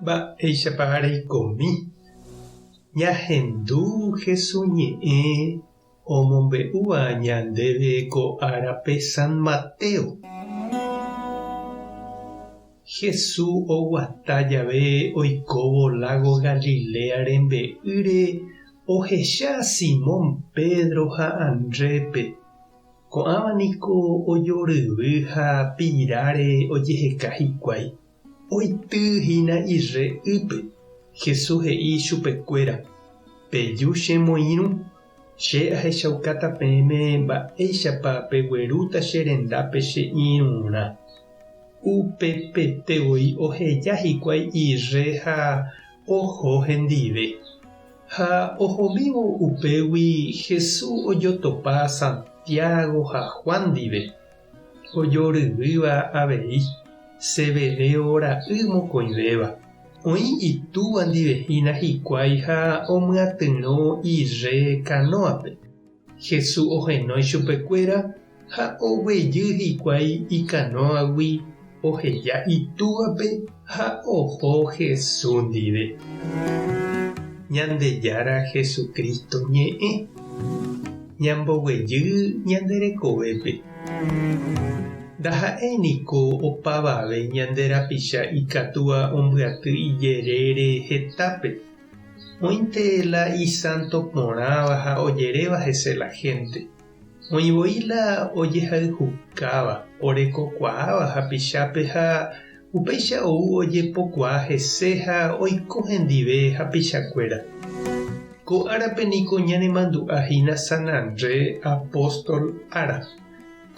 Mba'éichapa reikomi? Ñahendu Jesús ñe'ẽ omombe'úva ñandéve ko árape San Mateo. Jesús oguata jave oikóvo lágo Galilea rembe'ýre ohecha Simón Pedro ha Andrépe. Ko'ãva niko ojoryvy ha piráre ojeheka hikuái. Oity hína irre ýpe. Jesús he'i ichupekuéra, Peju che moirũ, che ahechaukáta peẽme mba'éichapa peguerúta che rendápe che irũrã. Upepete voi oheja hikuái irre ha oho hendive. Ha ohomívo upégui Jesús ojotopa Santiago ha Juan ndive. Ojoryvýva avei, Zebedeo ra'y mokõivéva. Oĩ itúva ndive hína hikuái ha omyatyrõ irre kanóape. Jesús ohenói chupekuéra ha oguejy hikuái ikanóagui oheja itúvape ha oho Jesús ndive. Ñandejára Jesucristo ñe'ẽ. Ñamboguejy ñande rekovépe. Ndaha'éi niko opavave ñande rapicha ikatúva ombyaty ijerére hetápe. Oĩnte la isánto porãva ha ojeréva hese la hénte. Oĩ voi la ojehayhukáva, orekokuaáva hapichápe ha upéicha ou ojepokuaa hese ha oiko hendive hapichakuéra. Ko árape niko ñanemandu'a hína San André apóstol ára.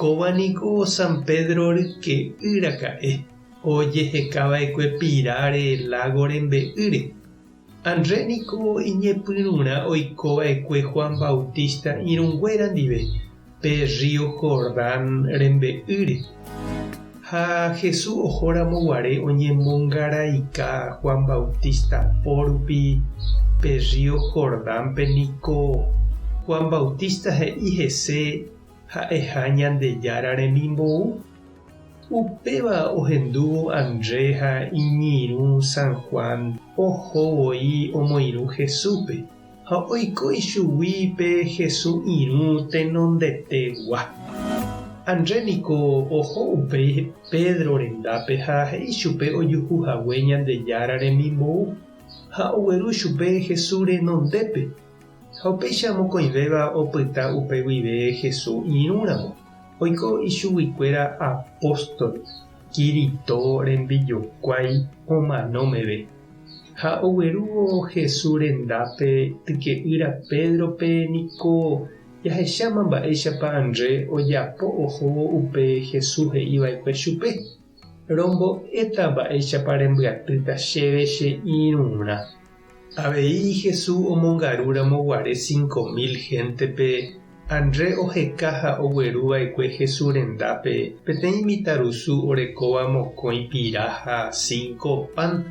Kóva niko San Pedro ryke'y raka'e, ojehekava'ekue piráre lágo rembe'ýre. André niko iñepyrũrã oiko va'ekue Juan Bautista irũnguéra ndive pe rrío Jordán rembe'ýre. Ha Jesús oho ramo guare oñemongaraika Juan Bautista po rupi pe rrío Jordánpe niko Juan Bautista he'i hese ha'eha Ñandejára remimbou. Upéva ohendúvo André ha iñirũ San Juan oho voi omoirũ Jesúspe, ha oiko ichugui pe Jesús irũ tenondetegua. André niko oho upéi Pedro rendápe ha he'i chupe ojuhu hague Ñandejára remimbou, ha ogueru chupe Jesús renondépe. Ha upéicha mokõivéva opyta upe guive Jesús irũramo. Oiko ichuguikuéra apóstol Kirito rembijokuái omano meve. Ha oguerúvo Jesús rendápe tyke'ýra Pédrope niko jahecháma mba'éichapa André ojapo ohóvo upe Jesús he'i va'ekue chupe, Rombo'éta mba'éichapa rembyatýta chéve che irũrã. Avei Jesús omongarúramo guare 5000 héntepe, André oheka ha ogueru va'ekue Jesús rendápe peteĩ mitãrusu orekóva mokõi pira ha cinco pan,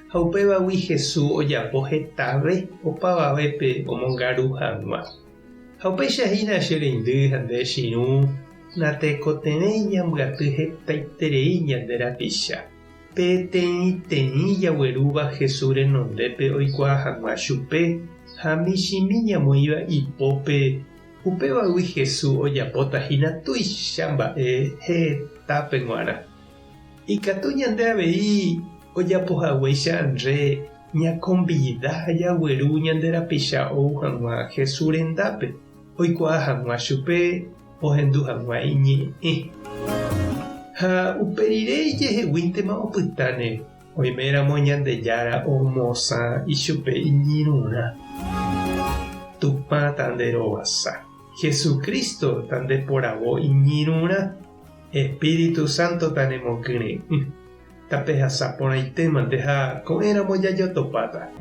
ha upévagui Jesús ojapo hetave opavavépe omongaru hag̃ua. Ha upéicha hína che reindy ha nde che irũ, natekotevẽi ñambyaty hetaiterei ñande rapicha. Peteĩteĩ jaguerúva Jesús renondépe oikuaa hag̃ua chupe ha michĩmi ñamoĩva ipópe, upévagui Jesús ojapóta hína tuicha mba'e hetápe g̃uarã. Ikatu ñande avei ojapohaguéicha André ñakombida ha jagueru ñande rapicha ou hag̃ua Jesús rendápe oikuaa hag̃ua chupe ohendu hag̃ua iñe'ẽ. Ha upe rire ijeheguíntema opytáne oiméramo Ñandejára omosã ichupe iñirũrã. Tupã tanderovasa. Jesucristo tandeporavo iñirũrã. Espíritu Santo tanemokyre'ỹ. Tapehasa porãitémante ha ko'ẽramo jajotopáta.